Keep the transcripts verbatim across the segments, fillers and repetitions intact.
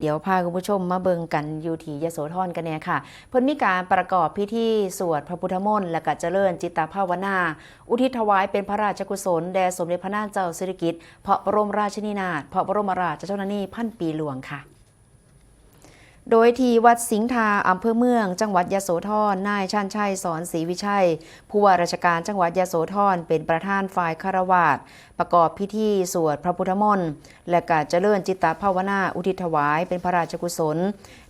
เดี๋ยวพาคุณผู้ชมมาเบิ่งกันอยู่ที่ยโสธรกันแน่ค่ะ เพิ่นมีการประกอบพิธีสวดพระพุทธมนต์ และก็เจริญจิตตภาวนา อุทิศถวายเป็นพระราชกุศลแด่สมเด็จพระนางเจ้าสิริกิติ์ พระบรมราชินีนาถ พระบรมราชชนนีพันปีหลวงค่ะ โดยที่วัดสิงห์ทา อำเภอเมือง จังหวัดยโสธร นายชันชัย สอนศรีวิชัย ผู้ว่าราชการจังหวัดยโสธร เป็นประธานฝ่ายฆราวาส ประกอบพิธีสวดพระพุทธมนต์ และก็เจริญจิตตภาวนาอุทิศถวายเป็นพระราชกุศล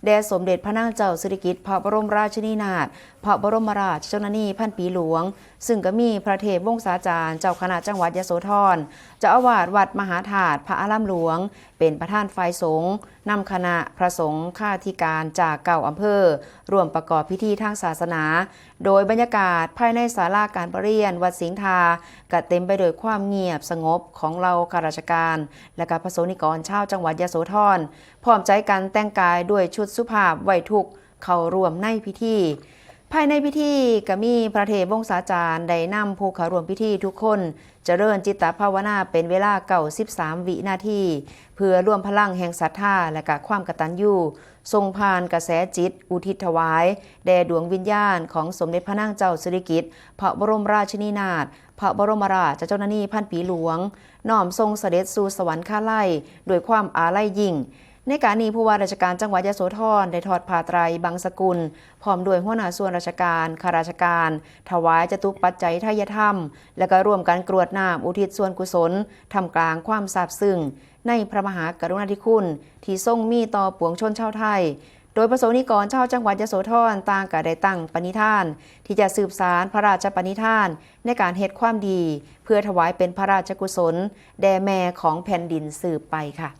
แด่สมเด็จพระนางเจ้าสิริกิติ์ พระบรมราชินีนาถ พระบรมราชชนนีพันปีหลวง ซึ่งก็มีพระเทพวงศาจารย์ เจ้าคณะจังหวัดยโสธร เจ้าอาวาสวัดมหาธาตุพระอารามหลวง เป็นประธานฝ่ายสงฆ์ นำคณะพระสงฆ์ข้าธิการจากเก้าอำเภอ ร่วมประกอบพิธีทางศาสนา โดยบรรยากาศภายในศาลาการประเรียนวัดสิงห์ทา ก็เต็มไปด้วยความเงียบสงบของเหล่าข้าราชการ และก็พระสงฆ์นิกรชาวจังหวัดยโสธร พร้อมใจกันแต่งกายด้วยชุดสุภาพไหว้ทุกข์เข้าร่วมในพิธี ภายในพิธีก็มีพระเทพวงศาจารย์ได้นำผู้เข้าร่วมพิธีทุกคน เจริญจิตตภาวนาเป็นเวลาเก้าสิบสามวินาที เพื่อรวมพลังแห่งศรัทธาและก็ความกตัญญู ส่งผ่านกระแสจิตอุทิศถวาย แด่ดวงวิญญาณของสมเด็จพระนางเจ้าสิริกิติ์ พระบรมราชินีนาถ พระบรมราชชนนีพันปีหลวง น้อมส่งเสด็จสู่สวรรคาลัยด้วยความอาลัยยิ่ง ในการนี้ผู้ว่าราชการจังหวัดยโสธรได้ทอดผ้าไตรบังสกุล พร้อมด้วยหัวหน้าส่วนราชการ ข้าราชการ ถวายจตุปัจจัยทายธรรม และก็ร่วมกันกรวดน้ำอุทิศส่วนกุศล ท่ามกลางความซาบซึ้งในพระมหากรุณาธิคุณที่ทรงมีต่อปวงชนชาวไทย โดยพระสงฆ์นิกรชาวจังหวัดยโสธรต่างก็ได้ตั้งปณิธาน ที่จะสืบสานพระราชปณิธานในการเฮ็ดความดี เพื่อถวายเป็นพระราชกุศล แด่แม่ของแผ่นดินสืบไปค่ะ